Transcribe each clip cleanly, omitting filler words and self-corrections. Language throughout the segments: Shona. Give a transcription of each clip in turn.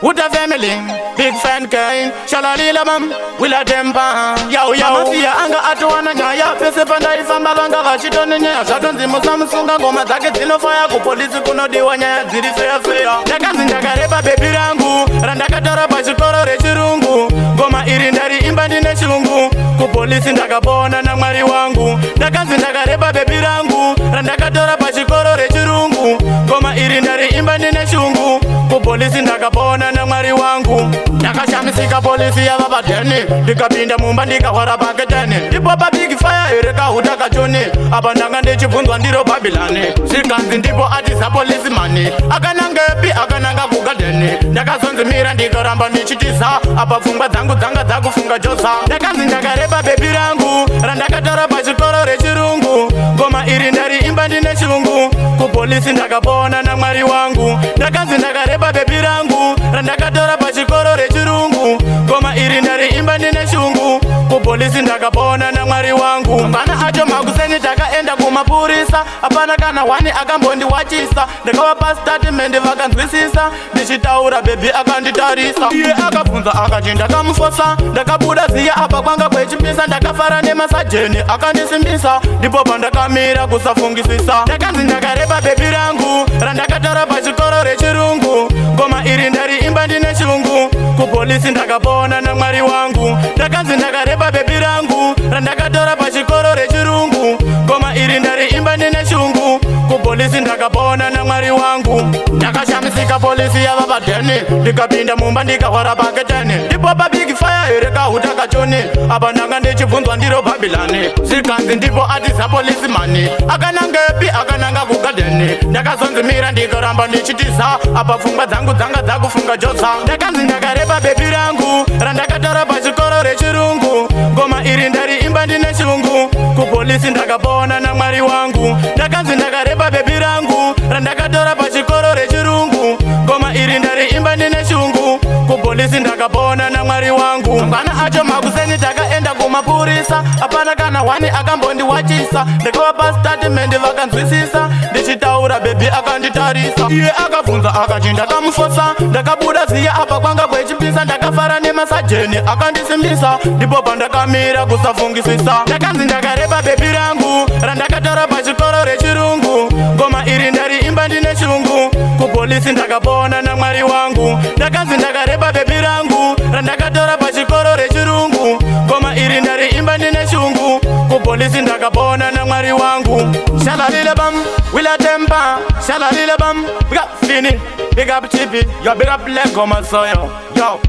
What a family, big fan kind. Shalalila bam, wila tempa. Yo yo. Mafia anga atowana nyaya pese pandaifamba vanga vachitone nyaya zvatonzi musamusunga ngoma dzake dzinofaya kupolisi kunodiwa nyaya dziri feya feya. Ndakanzi ndakarepa baby rangu randakatora pachikoro rechirungu. Ngoma iri ndariimba ndine chirungu, kupolisi ndakapona namwari wangu. Ndakanzi ndakarepa baby rangu randakatora pachikoro rechirungu. Ngoma iri ndariimba ndine chirungu, kupolisi ndakapona namwari wangu. Ndakashamisika polisi yava padheni, ndikapinda mumba ndikahwara paketeni. Ndipo pabig fire here kahuta kachoni apa ndanga ndichibvunzwa ndiro bhabilani. Zvikanzi ndipo atiza polisimani akanangepi? Akananga kugadheni. Ndakazonzi mira, ndikaramba ndichitiza apa pfungwa dzangu dzanga dzakufunga josa. Ndakanzi ndakarepa baby rangu randakatora pachikoro rechirungu. Ngoma iri ndariimba ndine chirungu, kupolisi ndakapona namwari wangu. Ndakanzi ndakarepa baby rangu randakatora pachikoro rechirungu. Ngoma iri ndariimba ndine chirungu, kupolisi ndakapona namwari wangu. Mangwana acho makuseni takaenda kumapurisa, hapana kana one akambondiwachisa. Ndakavapa statement vakanzwisisa. Ndichitaura baby akanditarisa, iye akabvunza akati ndakamufosa. Ndakabuda ziya apa kwanga kwechipisa. Ndakafara nemasajeni akandisimbisa. Ndipo pandakamira kusafungisisa. Ndakanzi ndakarepa baby rangu randakatora pachikoro rechirungu. Ngoma iri ndariimba ndine chirungu, kupolisi ndakapona namwari wangu. Ndakanzi ndakarepa baby rangu randakatora pachikoro rechirungu. Ngoma iri ndariimba ndine chirungu, kupolisi ndakapona namwari wangu. Ndakashamisika polisi yava padheni, ndikapinda mumba ndikahwara paketeni. Ndipo pabig fire here kahuta kachoni apa ndanga ndichibvunzwa ndiro bhabilani. Zvikanzi ndipo atiza polisimani akanangepi? Akananga kugadheni. Ndakazonzi mira, ndikaramba ndichitiza apa pfungwa dzangu dzanga dzakufunga josa. Ndakanzi ndakarepa baby rangu randakatora pachikoro rechirungu. Ngoma iri ndariimba ndine chirungu, kupolisi ndakapona namwari wangu. Ndakanzi ndakarepa baby rangu randakatora pachikoro rechirungu. Ngoma iri ndariimba ndine chirungu, kupolisi ndakapona namwari wangu. Mangwana acho makuseni takaenda kumapurisa, hapana kana one akambondiwachisa. Ndakavapa statement vakanzwisisa. Ndichitaura baby akanditarisa, iye akabvunza akati ndakamufosa. Ndakabuda ziya apa kwanga kwechipisa. Ndakafara nemasajeni akandisimbisa. Ndipo pandakamira kusafungisisa. Ndakanzi ndakarepa baby rangu randakatora pachikoro rechirungu. Ngoma iri ndariimba ndine chirungu, kupolisi ndakapona namwari wangu. Ndakanzi ndakarepa baby rangu randakatora pachikoro rechirungu. Ngoma iri ndariimba ndine chirungu, kupolisi ndakapona namwari wangu. Shalalile bam, wila tempa, shalalile bam. Big up Fini, big up Chippy, yo, big up Lego Masoyo, yo,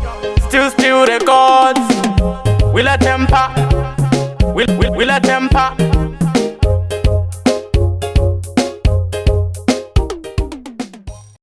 still still records. Wila tempa, wila tempa.